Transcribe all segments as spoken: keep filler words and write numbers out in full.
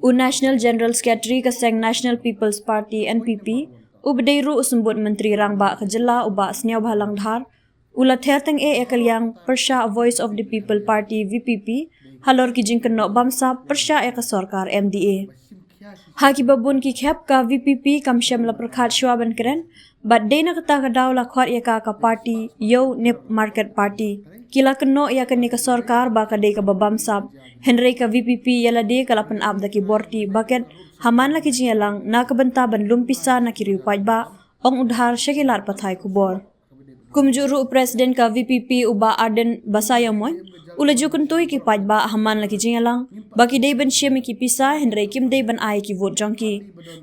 U National General Secretary ka seng National People's Party, N P P, u ba dei ruh u symbud Myntri Rangbah ka jylla, u Bah Sniawbhalang Dhar, u la ther tyngeh ïa ka liang pyrshah Voice of the People Party, V P P, halor ki jingkynnoh bamsap pyrshah ïa ka sorkar M D A. Ha kiba bun ki khep, ka V P P kam shym la pyrkhat shuwa ban kren, bad dei na kata ka daw la khot ïa ka ka party ïew ne market party. Ki la kynnoh ïa kane ka sorkar ba ka dei kaba bamsap, hynrei ka V P P ïa lade ka la pynap da ki borti bucket ha man la ki jingïalang na ka bynta ban lum pisa na ki riew paidbah, ong u Dhar sha ki lad pathai khubor. Kumjuh ruh u President ka V P P, u Bah Ardent Basaiawmoit, u la ju kyntu ïa ki paidbah ha man la ki jingïalang ba ki dei ban shim ïa ki pisa, hynrei kim dei ban ai ïa ki vote jong ki.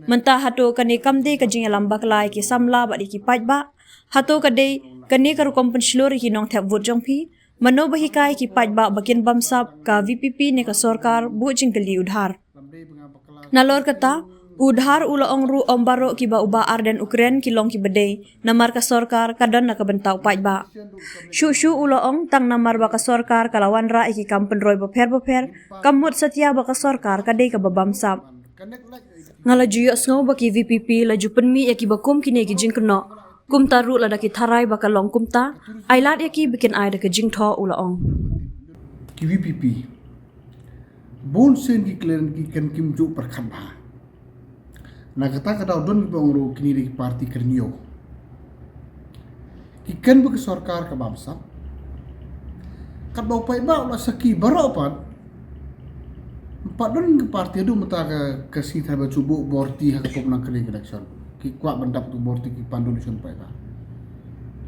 Mynta hato kane kam dei ka jingïalam bakla ïa ki samla bad ïa ki paidbah? Hato ka dei kane ka rukom pynshlur ïa ki nongthep vote jong phi? Mano ba hikai ïa ki paidbah ba kin bamsap, ka V P P ne ka sorkar? Buh jingkylli u Dhar. Nalor kata, u Dhar u la ong ruh ym baroh kiba u Bah Ardent u kren ki long kiba dei, namar ka sorkar ka don na ka bynta u paidbah. Shuh shuh u la ong, tang namar ba ka sorkar ka la wanrah ïa ki kam pynroi bapher bapher, kam mut satia ba ka sorkar ka dei kaba bamsap. Nga la ju ïohsngew ba ki V P P la ju pynmih ïa kiba kum kine ki jingkynnoh. Kumta ruh lada ki tharai ba ka long kumta, ai lad ïa ki ba kin ai da ka jingthoh, u la ong. Ki V P P, bun sien ki kren ki kren kim ju pyrkhat bha. Na kata ka daw don kiba ong ruh kine dei ki party kyrñiew. Ki kren ba ka sorkar ka bamsap. Katba u paidbah u la sakhi baroh pat. Pat don ka party haduh mynta ka, ka sngi tharai ba ju buh borti ha ka pop nang kane ka election. Ki kwah ban dap tu borti ki pan donation paidbah.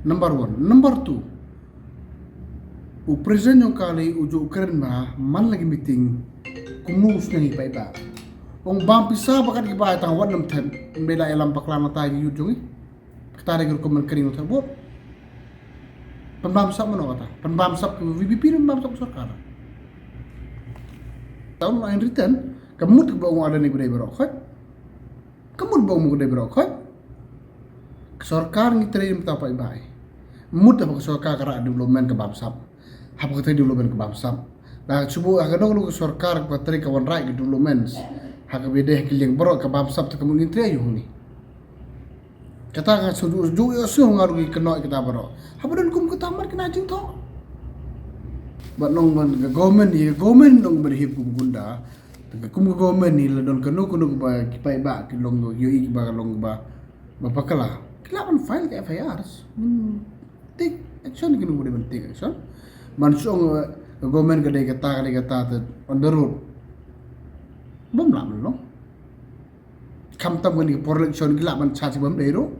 Number one. Number two, u President jong ka lei u ju kren ba man la ki meeting kumno u sngewthuh ïa ki paidbah. Ong bam pisa ba kat ki bai tang wat nam them, ym dei la ïalam bakla na tai ki youth jong ngi. Kata dei ka rukom ban kren u tha vote. Pynbamsap mano kata? Pynbamsap ka V P P ne pynbamsap ka sorkar? Tang in return, ka mut ba ong ada ni ba dei baroh khoit. Ka mut ba ong ba dei baroh khoit. Ka sorkar ngi trei mynta paidbah. Mut ba ka sorkar ka rah development ka bamsap. Haba ka trei development ka bamsap. La ka chubu ha ka dong ka sorkar ka trei ka wanrah ka development. Ha kaba dei ha ka liang baroh ka bamsap te ka mut ngin trei ïa u ni. Kata ka shu ju ïohsngew nga ruh ki kynnoh kata baroh. Haba don kum kata mar kane ka jingthoh. Bad nong ban ka government, ïa ka government nong ban hi kum gunda. Te ka kum ka government hi la don kano kano kaba ki paidbah ki long, ïohi kiba ka long ba, ba bakla, ki lah ban file ka F I Rs. Hmm. Take action, kino ba dei ban take action. Ban shu ong, eh, ka government ka dei kata, ka dei kata te on the road. Bym lah ban long. Khamtam kane ka por election ki lah ban charge bym dei ruh.